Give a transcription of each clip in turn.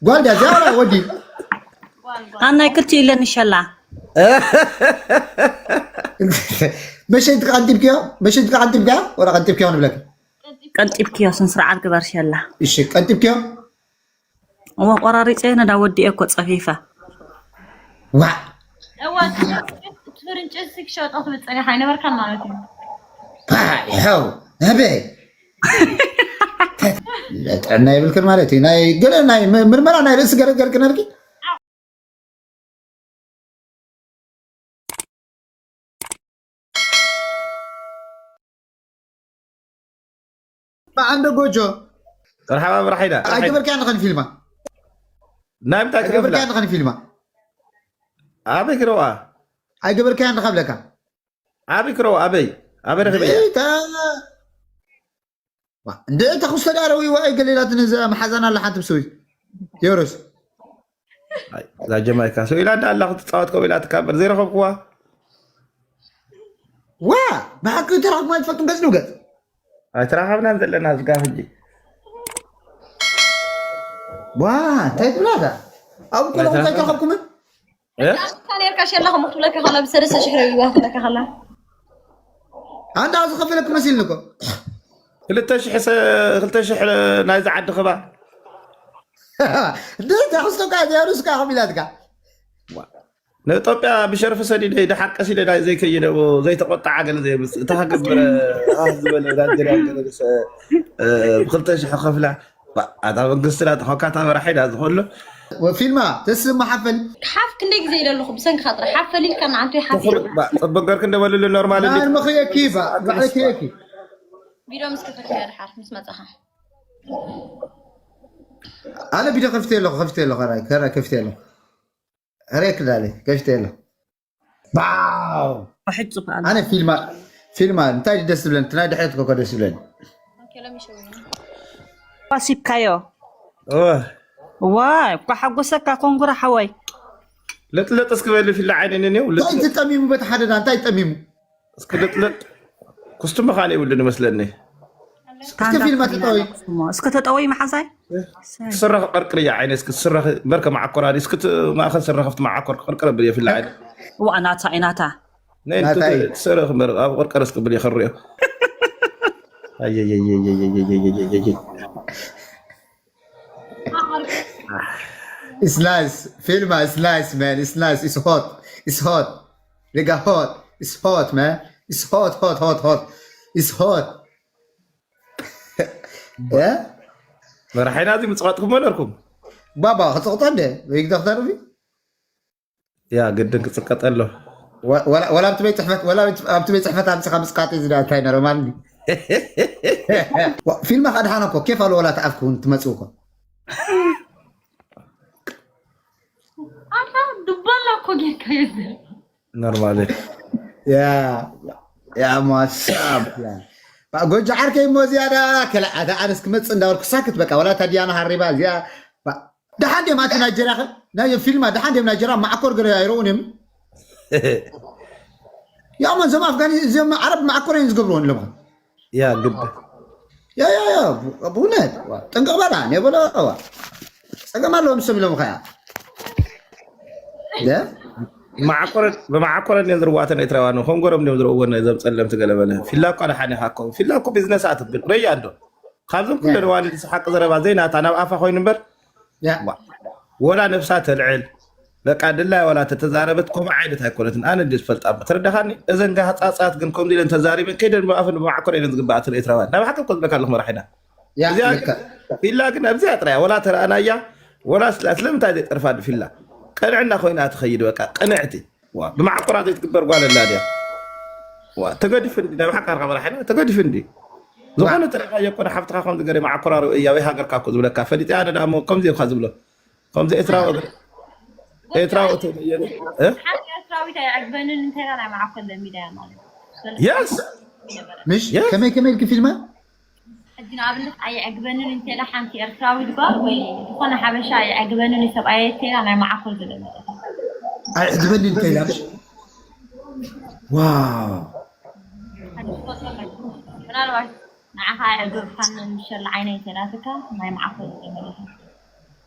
ጓል ድያ እዚኣ ወላ ወዲ? ኣናይ ክልቲኡ ኢለን ይሸላ። መሸንቲ ቀንጢብክዮ? መሸንቲ ቀንጢብክያ? ወላ ቀንጢብክዮ ንብለክ? ቀንጢብክዮ ስነ ስርዓት ግበር ሸላ። እሺ ቀንጢብክዮ? እወ ቆራሪፀ ነዳ ወዲኤ እኮ ፀፊፈ። ዋ እዋ ትፍርንጭ ስክ ሸጦ ትብል ፀኒሓ ኣይነበርካን ማለት እዩ። ይኸው ኣበይ ጥዕና የብልክን ማለት እዩ። ናይ ገለ ናይ ም- ምርመራ ናይ ርእሲ ገረገር ክነርኪ በዓንደ ጎጆ መርሓባ ብራሒዳ ኣይገበርካያ ንኸን ፊልማ ናይ ምንታይ ክረፍላ ኣይገበርካያ ንኸን ፊልማ ኣበይ ክረዋ ኣይገበርካያ ንኸብለካ ኣበይ ክረዋ ኣበይ ኣበይ ረኽበያ እታ እንደ እታ ክስተዳረዊ ዋይ ገሌላት ነዚ መሓዛና ኣላ ሓንቲ ብስዊ ዮሮስ እዛ ጀማይካ ሰው ኢላ እንዳ ኣላ ክትፃወት ከምኡ ኢላ ትካበር ዘይረኸብኩዋ ዋ ብሓቂ ተራኽማ ትፈልጡ ገጽ ንገጽ ኣይተራኸብናን ዘለና ዝጋ ሕጂ ዋ እንታይ ትብላታ ኣብ ቆሎ እንታይ ተረኸብኩምን ካ ነርካ ሸላ ከም ክትብለካ ከላ ብሰለስተ ሽሕ ረቢዋ ክትብለካ ከላ ኣንዳ ዝኸፈለክ መሲልኒ እኮ ክልተ ሽሕ ክልተ ሽሕ ናይዚ ዓዲ ክባ እንደዛ ክስቶካ ዘያሩስካ ከሚላትካ ንኢትዮጵያ ብሸርፊ ሰዲደ ድሓር ቀሲደ ናይ ዘይከይደ ዘይተቆጣዓ ገለ ዘይምስ እታ ክገብረ ዝበለ ናጀርያ ብክልተ ሽሕ ከፍላ ኣታ መንግስትና ተኸካታ መራሒዳ ዝኮሎ ፊልማ ተስማ ሓፈል ሓፍ ክንደይ ግዜ ኢለ ኣለኹ ብሰንኪኻ ጥራሕ ሓፍ ፈሊልካ ንዓንቱ ይሓፍ ፅቡቅ ገርክ እንደበልሉ ኖርማል ምኽየኪ ምኽየኪ ቪድዮ ምስ ከፈትካ ድሓር ምስ መፀኻ ኣነ ቪድዮ ከፍተ ኣለኹ ከፍተ ኣለኹ ከፍተ ኣለኹ ሕሬክ ዳለ ከፍተ ኣለኹ ባው ውሕጅ ጽቡቅ ኣሎ። ኣነ ፊልማ ፊልማ እንታይ ደስ ዝብለኒ እቲ ናይ ድሕረት ኮኮ ደስ ዝብለኒ ኳሲብካዮ ዋይ እኳ ሓጎሰካ ኮንጉራ ሓወይ ለጥለጥ እስክበል ፊላ ዓይነንን ው እንታይ ተጠሚሙ በቲ ሓደዳ እንታይ ጠሚሙ እስኪ ለጥለጥ ኩስቱም መኻን ይብሉ ንመስለኒ እስከ ፊልማ ተጠወይ እስከ ተጠወይ መሓዛይ ክስረኽ ቀርቅር እያ ዓይነ እስኪ ትስረኽ በርከ መዓኮራሪ እስኪ ማእኸል ስረኸፍቲ መዓኮር ክቅርቅር ብል የፍላ ዓይነ እዋ ናታ ኢናታ ናይ ናታይ። ትስረኽ በር ኣብ ቅርቅር እስኪ ብል የኽርዮ It's nice. Filma, it's nice, man. It's nice. It's hot. It's hot. Nigga, hot. It's hot, man. It's hot, hot, hot, hot. It's hot. Yeah? መራሒና እዚ ምፅቐጥኩም ነበርኩም ባባ ክፅቕጦ እንደ ወይ ክተክተርፊ ያ ግድን ክፅቀጠ ኣሎ ወላ ኣብቲ ቤት ፅሕፈት ወላ ኣብቲ ቤት ፅሕፈት ኣምፅኻ ምፅቃጥ እዩ ዝዳ እንታይ ነረ ማለት ፊልማ ከድሓነ እኮ ኬፍ ኣለ ወላ ተኣፍ ክውን ትመፅእ እኮ ኣታ ድባላ እኮ ጌርካ ይዘ ኖርማል ያ ያ ማሳብ ጎጆ ዓርከይ እሞ ዝያዳ ከላ ኣታ ኣነስ ክመፅእ እንዳበልኩ ሳክት በቃ ወላ ታዲያና ሃሪባ እዚኣ ደሓን ድዮም ኣቲ ናይጀርያ ኸ ናይ ፊልማ ደሓን ድዮም ናይጀርያ ማዕኮር ገለ ኣይረኡን እዮም ያማ እዞም ኣፍጋኒ እዚኦም ዓረብ ማዕኮር እዮም ዝገብርዎ ኣለኹ ያ ግድ ያ ያ ያ ብእውነት ጠንቀቕ በላ ኔበሎ ዋ ጸገም ኣለዎም ሰብ ኢሎም ኸያ ብማዕኮረን እየን ዝርዋተን ኤርትራውያን ኮንጎሮም እዮም ዝረእዎ ነዞም ጸለምቲ ገለ በለ ፊላ እኳ ደሓን ኢኻ ኮ ፊላ እኮ ቢዝነስ ኣትብል ረያ እንዶ ካብዞም ኩለን ዋልድ ሓቂ ዘረባ ዘይናታ ናብ ኣፋ ኮይኑ እምበር ያ ወላ ነብሳ ተልዕል በቃ ድላይ ዋላ ተተዛረበት ከምኡ ዓይነት ኣይኮነትን ኣነ እንዲ ዝፈልጣ እሞ ተረዳኻኒ እዘን ጋህፃፃት ግን ከምዚ ኢለን ተዛሪበን ከይደን ብኣፈን ብማዕኮር ኢለን ዝግባኣትን ኤርትራውያን ናብ ሓቂ እኮ ዝብለካ ኣለኹ መራሒና ያ እዚኣ ልክዕ ፊላ ግን ኣብዚኣ ጥራይ ወላ ተረኣናያ ወላ ስላ ስለምንታይ ዘይጠርፋ ፊላ ቅንዕና ኮይና ትኸይድ በቃ ቅንዕቲ ዋ ብማዕኮራ ዘይትግበር ጓል ኣላ ድያ ዋ ተገዲፍ እንዲ ናይ ብሓቃርካ መራሒና ተገዲፍ እንዲ ዝኾነ ተረኻዮ እኮ ንሓፍትኻ ከምዚ ገረ ማዕኮራሩ እያ ወይ ሃገርካ እኮ ዝብለካ ፈሊጠ ኣነ ዳሞ ከምዚ እኳ ዝብሎ ከምዚ ኤርትራዊ ኤርትራዊ ተለየለ ሓንቲ ኤርትራዊት ኣይዕግበንን እንተላ ናይ መዓኮል ለሚዳ እያ ማለት እዩ። የስ ምሽ Yes. ከመይ ከመይ ኢልኪ ፊልማ ሕጂ ንኣብነት ኣይዕግበንን እንተላ ሓንቲ ኤርትራዊት ጓል ወይ ዝኾነ ሓበሻ ኣይዕግበንን ሰብኣየ እንተላ ናይ መዓኮል ዝለመደ ኣይዕግበኒ እንተላ ምሽ ዋው ምናልባት ንዓኻ ኣይዕግብካን ምሸል ዓይነይ እንተላትካ ናይ መዓኮል ዝለመደ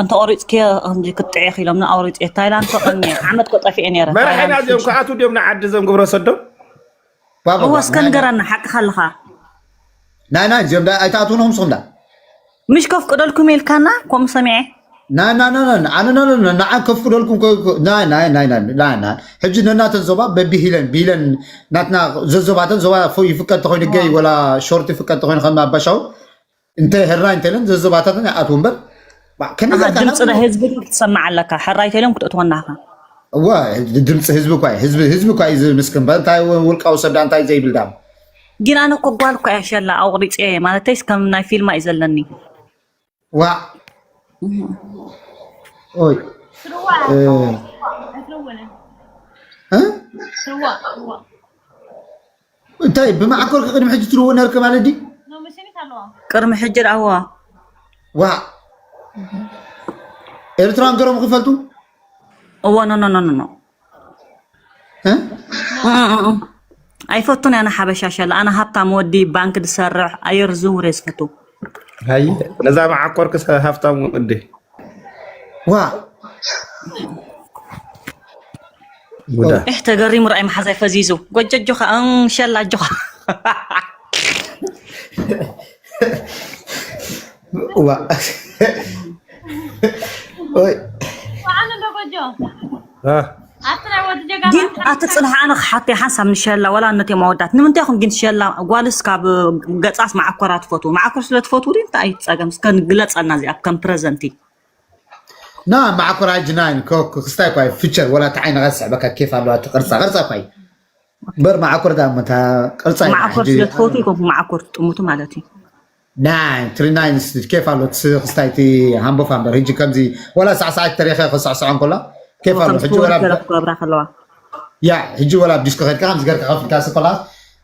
እንተ ቆሪፅክዮ ከምዚ ክትጥዕኺ ኢሎምና ኣውሪፅዮ። ታይላንድ እኮ ቀንየ ዓመት እኮ ጠፊኤ ነይረ። መራሒና ታይላንድ እዚኦም ሽሽ- ክኣትዉ ድዮም ንዓዲ እዞም ግብረ ሰዶም? ባባ እወ ባ እስከ ናይ ንገረና ሓቅኻ ኣለኻ። ናይ ናይ እዚኦም ዳ ኣይትኣትዉን ንኹም ስኹም ዳ ምሽ ከፍቅደልኩም ኢልካና ከምኡ ሰሚዐ። ናይ ናይ ናይ ናይ ኣነ ናይ ናይ ናይ ከፍቅደልኩም ከ- ከ- ናይ ናይ ናይ ናይ ናይ ናይ ሕጂ ነናተን ዞባ በቢሂለን ቢለን ናትና ዘዞባተን ዞባ ፎ ይፍቀድ ተኮይኑ ገይ ወላ ሾርት ይፍቀድ ተኮይኑ ከም ኣባሻው እንተ ህራይ እንተለን ዘዞባታተን ይኣትዉ እምበር ባ- ከመይ ኣሃ ጌርካ ድምፂ ናብ ናይ ህዝቢ ግን ክትሰማዕ ኣለካ። ሕራይ ተይሎም ክትእትወና ኢኻ። እዋ ድምፂ ህዝቢ እኳ እዩ። ህዝቢ ህዝቢ እኳ እዩ ዝምስክን እምበር እንታይ ውልቃዊ ሰብ ዳ እንታይ ዘይብል ዳ ግን ኣነ እኮ ጓል እኮ እያ ሸላ ኣቑሪፀ እየ ማለተይስ ከም ናይ ፊልማ እዩ ዘለኒ። ዋ ኦይ ትርዋ እ፣ ኣይትርውንን እ? ትርዋ ትርዋ እንታይ ብማዕኮር ቅድሚ ሕጂ ትርዎ ነርክ ማለት ዲ ኖ መሸኒት ኣለዋ ቅድሚ ሕጂ ደኣዋ ዋ ኤርትራን ገሮም ክፈልጡ እዎ ኖ ኖ ኖ ኖ ኖ እ? ኣይፈቱን ኣነ ሓበሻ ሸላ ኣነ ሃብታም ወዲ ባንክ ዝሰርሕ ኣየር ዝውር እየ ዝፈቱ። ሃይ ነዛ መዓኮርክስ ሃፍታም ወዲ ዋ ጉዳ እሕ ተገሪሙ ርኣይ መሓዛይ ፈዚዙ ጎጀ ኣጆኻ እም ሸላ ኣጆኻ ዋ ኦይ ወዓን እንዶ ጎጆ አ፣ ኣብቲ ናይ ወዲ ጀጋ ግን ኣቲ ፅንሓ ኣነ ክሓተይ ሓንሳብ ንሸላ ወላ እነትዮም ኣወዳት ንምንታይ ኢኹም ግን ሸላ ጓልስ ካብ ገፃስ መዓኮራ ትፈትዉ መዓኮር ስለ ትፈትዉ ዲ እንታይ እዩ ፀገም እስከ ንግለፀልና እዚኣ ከም ፕረዘንቲ ና ማዕኮራ ጅናይን ኮክ ክስታይ ኳይ ፊቸር ወላ ተዓይነ ጋር ሰዕበካ ኬፍ ኣለዋ እቲ ቅርጻ ቅርጻ ኳይ በር ማዕኮር ዳ መታ ቅርጻ እዩ መዓኮር ሕጂ ስለ ትፈትዉ ኢኹም መዓኮር ትጥምቱ ማለት እዩ ናይ ትሪ ናይን ስ ኬፍ ኣሎ እቲ ክስታይ እቲ ሃምቦፋ እምበር ሕጂ ከምዚ ወላ ሳዕሳዓት ተሪኸ ክስዕስዖ እንከሎ ኬፍ ኣሎ ከም ሕጂ ወላ ስፖርት ተረፍ ክገብራ ከለዋ ያ ሕጂ ወላ ብዲስኮ ከድካ ከምዚ ገርካ ከፍትካ ስኮላ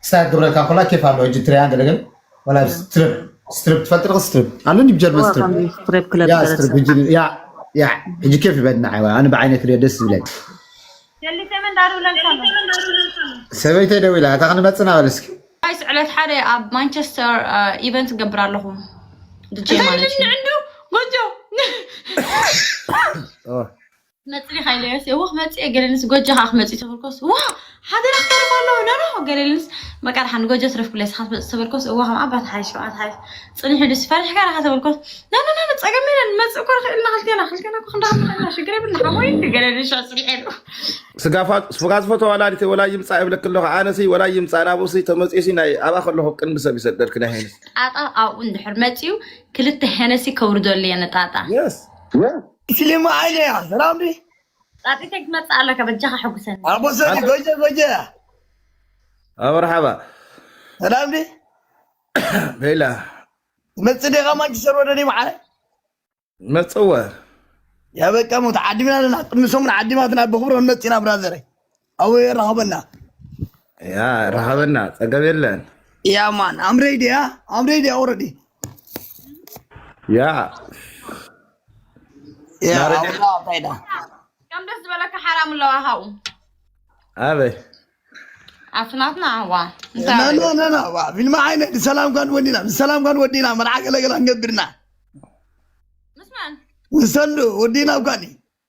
ስታይ ክገብረልካ ከላ ኬፍ ኣሎ ሕጂ ትሪያንግል ግን ወላ ስትሪፕ ስትሪፕ ትፈልጥ ዲኺ ስትሪፕ ኣሎ እንዲ ብጀርመን ስትሪፕ ከምዚ ስትሪፕ ክለብ ያ ገለ ስትሪፕ ሕጂ ያ ያ ሕጂ ኬፍ ይበልና ዓይዋ ኣነ ብዓይነ ክሪኦ ደስ ዝብለኒ ሸሊ ተመን ዳሩ ለልካ ኣሎ ሰበይተይ ደው ኢላ እታ ክንመጽና በል እስኪ ጋይስ ዕለት ሓደ ኣብ ማንቸስተር ኢቨንት ገብር ኣለኹ ድጄ ማለት እዩ። ንዕንዱ ጎጆ ኦ፣ መፅሊ ካይለዮስ እወ ክመፅእ ገለንስ ጎጆ ከዓ ክመፅእ ተበልኮስ ዋ ሓደ ዳክተር ኣሎ ነሮ ገለንስ መቃድሓን ጎጆ ትረፍ ክለስ ተበልኮስ እወ ከም ኣባት ሓይሽ ኣባት ሓይሽ ፅንሒ ድስ ፈሪሕካ ዳካ ተበልኮስ ናናና ፀገም የለን መፅእ እኮ ንኽእል ኢና ክልቴና ክልቴና እኮ ክንዳሃብ ንኽእል ኢና ሽግር የብልና ሓሞይ ገለንስ ፅንሒ ስጋ ፋ- ስጋ ዝፈትዋ ወላዲተይ ወላ ይምፃእ ይብለክ ኣለኹ ኣነሲ ወላ ይምፃእ ናብኡሲ ተመፅኡሲ ናይ ኣብኣ ከለኹ ቅድሚ ሰብ ይሰደድክ ናይ ሄንስ ጣጣ ኣብኡ እንድሕር መፅኡ ክልተ ሄነሲ ከውርደሉ እየ ንጣጣ የስ ስሊማ ዓይነ እያ ሰላም ዲ ጣጢተይ ክትመፅእ ኣለካ በጃኻ ሕጉሰኒ ኣቦሰኒ ጎጀ ጎጀ መርሓባ ሰላም ዲ ሄላ መፅእ ዲኻ ማንቸስተር ወደኒ መዓረ መፅወ ያበቃ ሞት ዓዲምና ኣለና ቅድሚ ሰሙን ዓዲማትና ብክብሮ ንመፅና ብራዘረ ኣወ የራኸበና ያ ረኸበና ፀገም የለን ያማን ኣምረይ ድያ ኣምረይ ድያ ወረዲ ያ ያ ናረዲ- ኣውራ እንታይ ዳ ከም ደስ ዝበለካ ሓራም ኣለዋ ካብኡ ኣበይ ኣብቲ ናትና ዋ ናና ናና ፊልማ ዓይነት ሰላም ኳን ወዲና ሰላም ኳን ወዲና መርዓ ገለገላ ንገብርና ምስማን ንሰሉ ወዲና ኳኒ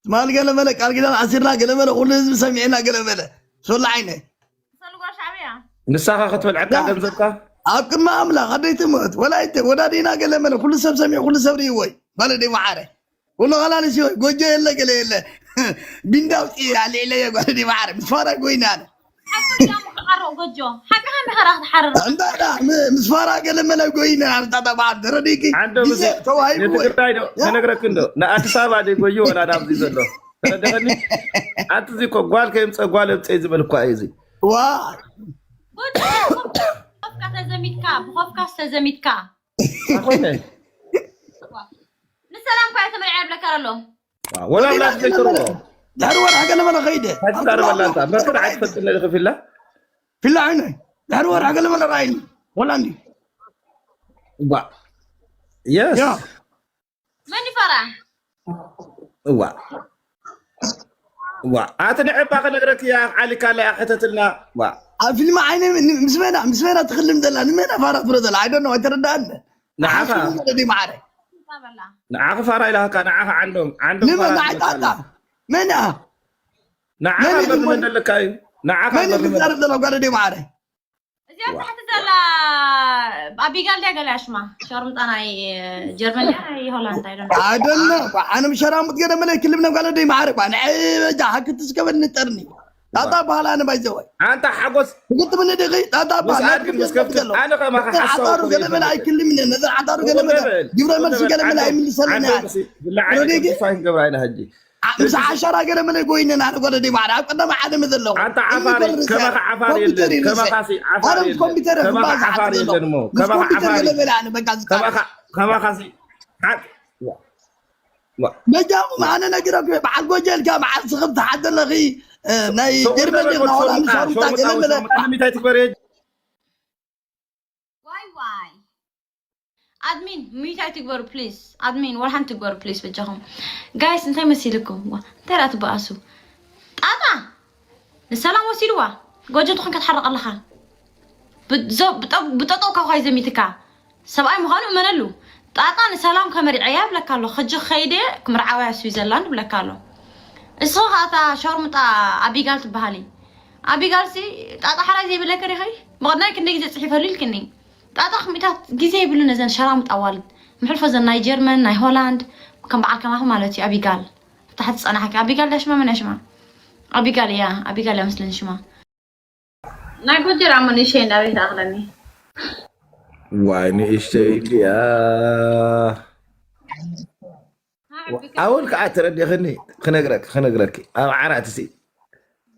ትማል ገለመለ ቃል ኪዳን ዓሲርና ገለመለ ኩሉ ህዝቢ ሰሚዕና ገለመለ ሶላ ዓይነ ሰሉ ጓል ሻዕብያ ንሳኻ ክትበልዐካ ገንዘብካ ኣብ ቅድሚ ኣምላኽ ኣደይ ትምህርት ወላይተ ወዳዲና ገለመለ ኩሉ ሰብ ሰሚዑ ኩሉ ሰብ ርእይዎ እዩ ማለት ደይ መዓረ ኩሉ ኸላልሲ ወይ ጎጆ የለ ገለ የለ ቢንዳው ኣልዕለየ ጓል ደይ መዓረ ምስ ፋራ ጎይና ኣነ ሓቂ ድያ ምክዓሮ ጎጆ ሓቅኻ እንዲኻ ራኽ ትሓርር እንዳ ዳ ም- ምስ ፋራ ገለመለ ጎይና ኣርጣጣ በዓል ተረዲኪ ዓንዶ ግዜ ብዘይ ተዋሂቡ ወይ ንትግራይ ዶ ያ ከነግረክ እንዶ ንኣዲስ ኣበባ ደይ ጎዩ ወላ ናብዚ ዘሎ ተረደኸኒ ኣንቲ እዚ እኮ ጓል ከይምፀ ጓል እምፀ ዝበል እኳ እዩ እዚ ዋ ጎጆ ብኸፍካ ተዘሚትካ ብኸፍካስ ተዘሚትካ ኣኾነ ንሰላም ኳ ተመርዐ ብለካ ኣሎ ወላ ብላት ዘይትርቦ ድሕሪ ወርሒ ገለመለ ኸይደ ሓጅ ዳረበላ እንታ መክር ዓድ ፈጥነ ልኽፊላ ፊላ ዓይነ ድሕሪ ወርሒ ገለመለ ራእይኒ ሆላንዲ ዋ የስ ያ መን ይፈራ እዋ እዋ ኣቲ ንዕባ ክነግረክ እያ ዓሊካ ኣላ እያ ሕተትልና ዋ ኣብ ፊልም ዓይነ ን- ምስ መና ምስ መና ትክልም ዘላ ንመና ፋራ ትብሎ ዘላ ኣይደኖ ኣይተረዳእን ንዓኻ ዲ ማዕረ ንዓኺ ፋራ ኢላካ፣ ንዓኺ ዓንዶም፣ ዓንዶም ንመን ፋራ ንዓይ ኢላካ ጣጣ? ኣላ። መን እያ? ንዓኻ መን እዩ በሪ መን ትብል? ዘለካ እዩ? ንዓኻ መን እዩ በሪ መን ዝዛረብ ዘሎ? ጓል ኣደይ ማዕረ። እዚኣ ዋ። ታሕቲ ዘላ ኣቢጋል ድያ ገለ ሽማ? ሸርሙጣ ናይ ጀርመን ድያ ናይ ሆላንድ? I don't know። I don't know። ባ-፣ ኣነ ምሸራሙጥ ገለ መለ ክልም ነው ጓል ኣደይ ማዕረ። ባ፣ ንዐ በጃ ሃክት እስከበል ንጠርኒ። ጣጣ ዋ። በኋላ ኣነ ባይዘወይ። ኣንታ ሓጎስ። ክግጥምኒ ድኺ? ጣጣ በኋላ ምስኣድ ግን ምስ ከፍት፣ ኣነ ከማኻ ሓሳዊ ዓጣሩ እኮ ገለ መለ ዘይፈልጥ። ኣይክልምኒ። ነዘን ዓጣሩ ገለ መለ ቁም በል። ግብረ ቁም መልሲ በል። ገለ መለ ዓንዶም፣ ኣይምልሰልን ዓንዶም እያ። ሲ፣ ብላዕ ሮዲጊ? ተስፋ ክንገብር ኣይና ሕጂ። ዓ-፣ ምስ ዓሻራ ገለ መለ ጎይነን ኣነ ጓል ኣደይ ማዕረ። ኣብ ቀዳማይ ዓለም ዘለኹ። ኣንታ ዓፋሪ፣ ከማኻ ዓፋሪ የለን። ከማኻሲ ዓፋሪ ኣነ የለን። ኮምፒውተር ከማኻ ክባዝ ዓፋሪ ዓለ ዘለኹ። የለን እሞ። ምስ ከማኻ ኮምፒውተር ዓፋሪ ገለ የለን። መለ ኣነ በቃ ዝቃ-፣ ከማኻ፣ ከማኻሲ ዓጥ-፣ ዋ፣ ዋ። በጃኹም ኣነ ነጊረኩም እየ። በዓል ጎጀልካ፣ በዓል ስኽብ ትሓት ዘለኺ፣ እ፣ ናይ ሸውርጣ ጀርመን በል፣ ጀግና ሆላንድ ሸውርጣ፣ ሸውርጣ ገለ ሸውርጣ መለ። ሸውርጣ ሚታይ ትግበር እየ። ዋይ ዋይ። ኣድሚን ሚዩት ኣይትግበሩ ፕሊዝ። ኣድሚን ዋላ ሓንቲ ትግበሩ ፕሊዝ በጃኹም። ጋይስ እንታይ መሲልኩም? ዋ፣ እንታይ ደኣ ትበኣሱ? ጣጣ ንሰላም ወሲድዋ። ጎጆ ትኾን ክትሓርቕ ኣለኻ። ብዞ-፣ ብጠ-፣ ብጠጠው ካብ ኻይ ዘሚትካ። ሰብኣይ ምዃኑ እመነሉ። ጣጣ ንሰላም ከመርዕያ ይብለካ ኣሎ። ሕጂ ከይደ ክምርዓዋ እያ ስዊዘርላንድ ይብለካ ኣሎ። እስኻ ከኣ እታ ሸርሙጣ ኣቢጋል ትበሃሊ። ኣቢጋልሲ ጣጣ ሓራይ ዘይብለኪ ዲኺ? ብቐዳይ ክንደይ ግዜ ጽሒፈሉ ኢልክኒ። ጣጣ ክምኢታት ግዜ የብሉ ነዘን ሸራሙጥ ኣዋልድ። ምሕልፎ ዘን ናይ ጀርመን፣ ናይ ሆላንድ፣ ከም በዓል ከማኺ ማለት እዩ። ኣቢጋል፣ ታሕቲ ጸናሕኪ። ኣቢጋል ዳሽማ መን ያሽማ? ኣቢጋል እያ፣ ኣቢጋል እያ መስለኒ ሽማ። ናይ ጎጀር ኣሞ ንእሸይ እንዳበይ ተኣኽለኒ። ዋይ ንእሽተይ እያ። ኣወል ከዓ ተረዲኽኒ፣ ክነግረክ፣ ክነግረኪ። ኣብ ዓራት እሲ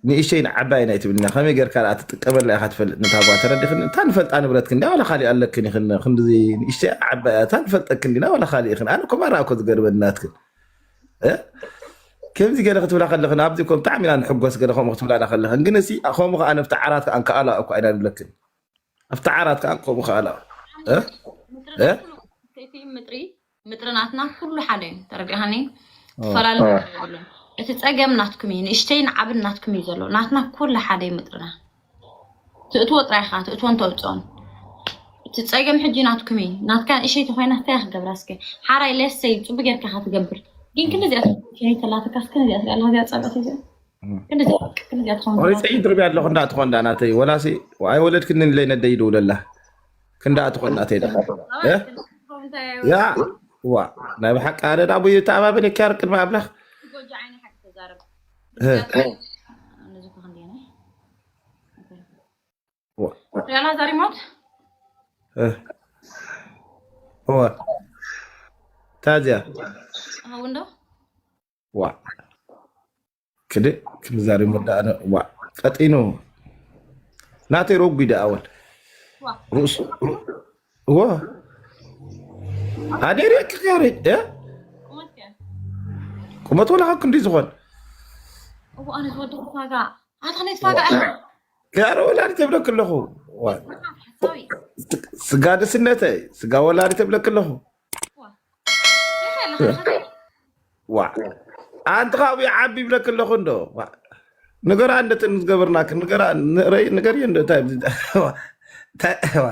ንእሽተይን ዓባይን ኣይትብልና። ከመይ ጌርካ ደኣ ትጥቀመላ ኢኻ ትፈልጥ ነታ ጓል? ተረዲኽኒ? እታ ንፈልጣ ንብረትኪ እንድያ ዋላ ካሊእ ኣለክን ኢኽን? ክንድዚ ንእሽተይ ዓባይ እታ ንፈልጠክን ዲና ዋላ ካሊእ ኢኽን? ኣነ እኮ ማራ እኮ ዝገርመኒ ናትክን። እ? ከምዚ ገለ ክትብላ ከለኽን ኣብዚ እኮ ብጣዕሚ ኢና ንሕጎስ ገለ ከምኡ ክትብላና ከለኽን። ግን እሲ ከምኡ ከኣ ነብቲ ዓራት ከኣ እንከኣላ እኮ ኣይና ንብለክን። ኣብቲ ዓራት ከኣ ከምኡ ከኣላ። እ? እ? ምጥሪ፣ ምጥሪ ናትና ኩሉ ሓደ እዩ። ተረዲእካኒ? ኦ። ትፈላለዩ ኦ። ነገር የብሉን። እቲ ጸገም ናትኩም እዩ። ንእሽተይን ዓብን ናትኩም እዩ ዘሎ። ናትና ኩሉ ሓደ እዩ ምጥርና። ትእትዎ ጥራይ ኢኻ፣ ትእትዎን ተውጽኦን። እቲ ጸገም ሕጂ ናትኩም እዩ። ናትካ ንእሸይቲ ኮይና እንታይ ክገብራ እስከ? ሓራይ ሌሰይ ጽቡቅ ጌርካ ኢኻ ትገብር። ግን ክንደዚኣ ትኸውን ሸኒት ተላተካ እስከ ነዚኣ ትሪኣ ኣለኻ እዚኣ ጸብዕቲ እዚኣ? እም። ክንደዚኣ፣ ክንደዚኣ ትኸውን ቆሪጸ ተላተካ? ይድርብያ ኣለኹ እንዳ ትኾን እንዳ ናተይ። ወላሲ ኣይወለድክንን ኢለይ ነደይ ይድውለላ። ክንዳ ትኾን ናተይ ዳ። እ? ያ፣ ዋ፣ ናይ ብሓቂ ኣነ ዳ ኣቡይ ተኣማመን የኪ ያር ቅድሚ ኣምላኽ። ጎጆ ዓይኒ ሓቂ ተዛረብ። እ። ነዚ እኮ ክንደይ ናይ? ዋ። ሪያላ ዛሪሞት? እ። ዋ። ታዚያ። ኣሁን ዶ? ዋ። ክደ ክንዛሪ መዳእነ ዋ ቀጢኑ ናተይ ረጉ ይደ ኣወል ዋ። ርእሱ ዋ ኣደሪ ክያሪ እ ቁመት ከ? ቁመት ወላ ክንዲ ዝኾን እቡ ኣነ ዝወደኹ ፋጋ ኣታ ከነይ ትፋጋ እያ። ክያሮ ወላዲ ተብለክ ኣለኹ ዋ ሓሳዊ ስጋ ደስነተይ ስጋ ወላዲ ተብለክ ኣለኹ ዋ። እንታይ ኣለኻ? ዋ ኣንቲ ካብኡ ዓቢ ይብለክ ኣለኹ እንዶ ዋ። ንገራ እንደትን ዝገበርናክ ንገራ ንረይ ንገር እንዶ እንታይ ብዚ ዋ። እንታይ ዋ።